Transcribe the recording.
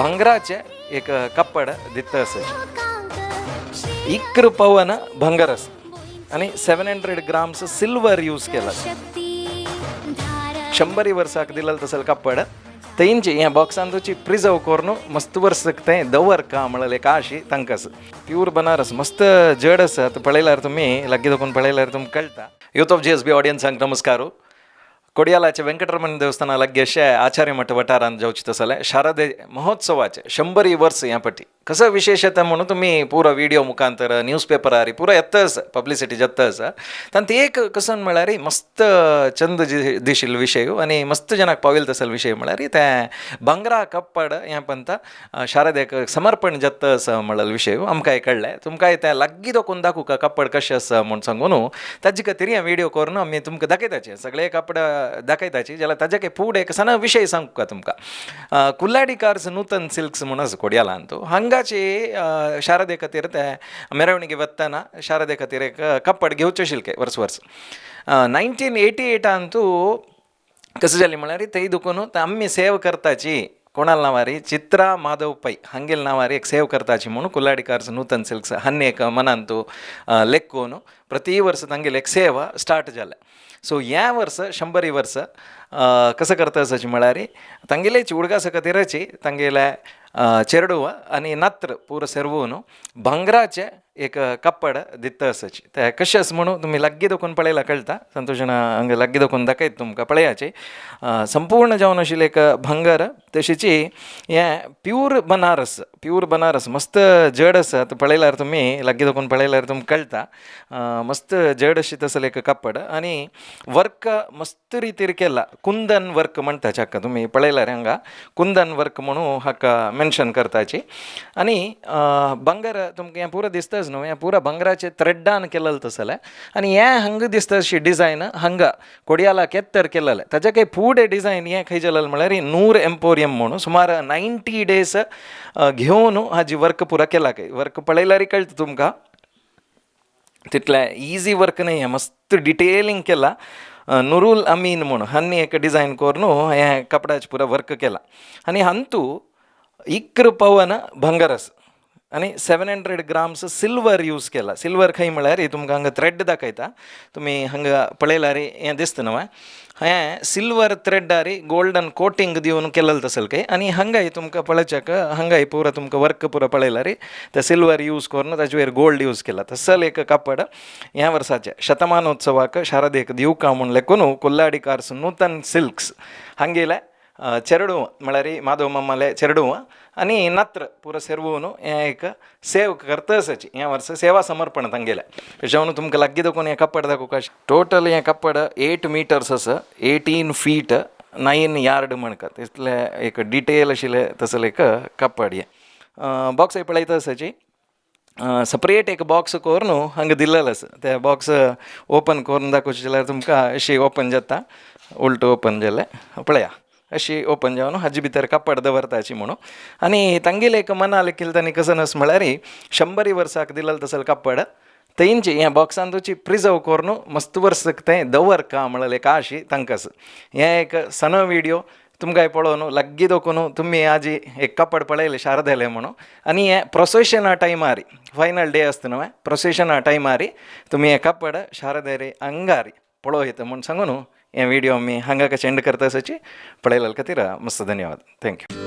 भांगराचें एक कपड दिता आसा. इक्र पवन भांगर आसा आनी 700 ग्राम्स सिल्वर यूज केला. शंबरी वर्साक दिलेल तसल कपड तेंची ह्या बॉक्सान तुची प्रिजर्व करून मस्त वर्साक तें दवरका म्हणलें एक आशी तांकां. प्यूर बनारस, मस्त जड आसा. आतां पळयल्यार तुमी लागीं दोकून पळयल्यार तुमकां कळटा. यूथ ऑफ जीएसबी ऑडियन्सांक नमस्कार. कोडियालाचे वेंकटरमण देवस्थाना लागीं अशें आचार्य मठ वठारांत जावचे तसलें शारदे महोत्सवाचे शंबरी वर्स ह्या पटी कसो विशेश येता म्हणून तुमी पुरो व्हिडिओ मुखांतर, न्यूज पेपरार पुरो येता आसा, पब्लिसिटी जाता आसा. तांत एक कसन म्हळ्यार मस्त चंद दिशिल्लो विशय आनी मस्त जनाक पाविल्लो तसलो विशय म्हळ्यार तें भांगरा कप्पड हें पंता शारदेक समर्पण जाता आसा म्हणलेलो विशय आमकांय कळ्ळें. तुमकांय तें लागीं दोकून दाखोवका कप्पड कशें आसा म्हूण सांगून ताजे खातीर हें व्हिडिओ करून आमी तुमकां दाखयताचे, सगळे कपडे दाखयताची. जाल्यार ताजे फुडें एक सण विशय सांगू तुमकां. कुल्लाडी कार्स नूतन सिल्क्स म्हणून आसा कोडियालान, तो हांगाची शारदे खातीर ते मेरवणिके वतना शारदे खातीर एक कपड घेवचें आशिल्लें वर्स वर्स. 1988 तूं कसं जालें म्हळ्यार थंय दुकून आमी सेव करताची कोणाल नांवारी चित्रा माधव पै हांगेल नांवार एक सेव करताची म्हणून कुल्लाडी कार्स नूतन सिल्क्स हान्नी एक मनांतू लेखून प्रति वर्स तांगेली एक सेवा स्टार्ट जालें. सो ह्या वर्स शंबरी वर्स कसं करता आसाची म्हळ्यार तांगेलेची उडगासा खातीरची तांगेले चेरडूव आनी नात्र पुरो सेरवून भांगराचें एक कपड दिता आसाची. ते कशें आसा म्हणून तुमी लागीं दोकून पळयल्यार कळटा. संतोषान हांगा लागीं दोकून दाखयता तुमकां, पळयाची. संपूर्ण जावन आशिल्लें एक भांगर. तशीची हें प्यूर बनारस, प्यूर बनारस, मस्त जड आसा. आतां पळयल्यार तुमी लागीं दोकून पळयल्यार तुमकां कळटा, मस्त जड अशी तसलें एक कपड आनी वर्क मस्त रितीर केला. कुंदन वर्क म्हणटा हाका. तुमी पळयल्यार हांगा कुंदन वर्क म्हणून हाका मेन्शन करताची. आनी भांगर तुमकां हें पुरो दिसताच न्हू, हें पुरो भांगराचें थ्रेड्डान केलेलें तसलें. आनी हें हांगा दिसता अशी डिजायन हांगा कोडियाला केत्तर केलेलें. ताच्या काही फुडें डिजायन हें खंय जालेलें म्हळ्यार नूर एम्पोरियम म्हणून सुमार 90 डेज घेवन हाजी वर्क पुरो केला. खंय वर्क पळयल्यार कळटा तुमकां, तितलें इजी वर्क न्ही हें, मस्त डिटेलिंग केला. नुरुल अमीन म्हणून हांणी एक डिजायन करून हें कपड्याचें पुरो वर्क केला. आनी हांतू इक्र पवन भांगर आसा आनी 700 ग्राम्स सिल्वर यूज केला. सिल्वर खंय म्हळ्यार तुमकां हांगा थ्रेड दाखयता. तुमी हांगा पळयल्यार हें दिसता न्हू, हें सिल्वर थ्रेडारी गोल्डन कोटींग दिवन केलेलें तसलें खंय. आनी हांगाय तुमकां पळोवच्याक हांगाय पुरो तुमकां वर्क पुरो पळयल्यार ते सिल्वर यूज करून ताजे वयर गोल्ड यूज केला तसल एक कपड ह्या वर्साचें शतमानोत्सवाक शारदेक दिवका म्हूण लेखून कोल्लाडी कार्स नूतन सिल्क्स हांगेले चेरडूव म्हळ्यार माधव मामाले चेरडूव आनी नात्र पुरो सेरवून हें एक सेव करता आसाची. ह्या वर्सा सेवा समर्पण तांगेलें. तेच्यावन तुमकां लागीं दाखोवन हें कपड दाखोवका. टोटल हें कपड 8 मिटर्स आसा, 18 फीट 9 यार्ड म्हणटा. तितलें एक डिटेल आशिल्लें तसलें एक कपड. हें बॉक्स पळयता आसाची, सपरेट एक बॉक्स करून हांगा दिल्लेलो आसा. ते बॉक्स ओपन करून दाखोवचें जाल्यार तुमकां अशी ओपन जाता. उल्टो ओपन जालें पळया. अशी ओपन जावन हाजे भितर कपड दवरताची म्हणून. आनी तांगेलें एक मना लेखिल्लें तांणी कसं आसा म्हळ्यार शंबरी वर्साक दिलेलें तसलें कपड तेंची ह्या बॉक्सान तुची प्रिजर्व करून मस्त वर्साक तें दवरका म्हणलें एक आशी तांकां. हें एक सण व्हिडिओ तुमकां पळोवन लागीं दोकून तुमी आजी एक कपड पळयलें शारदेलें म्हणून. आनी हें प्रोसेशना टायमार, फायनल डे आसता न्हू, प्रोसेशना टायमार तुमी हें कपड शारदेरे अंगारी पळोवं म्हूण सांगून हें व्हिडिओ आमी हांगा कशें एंड करता आसाची. पळयल्या खातीर मस्त धन्यवाद. Thank you.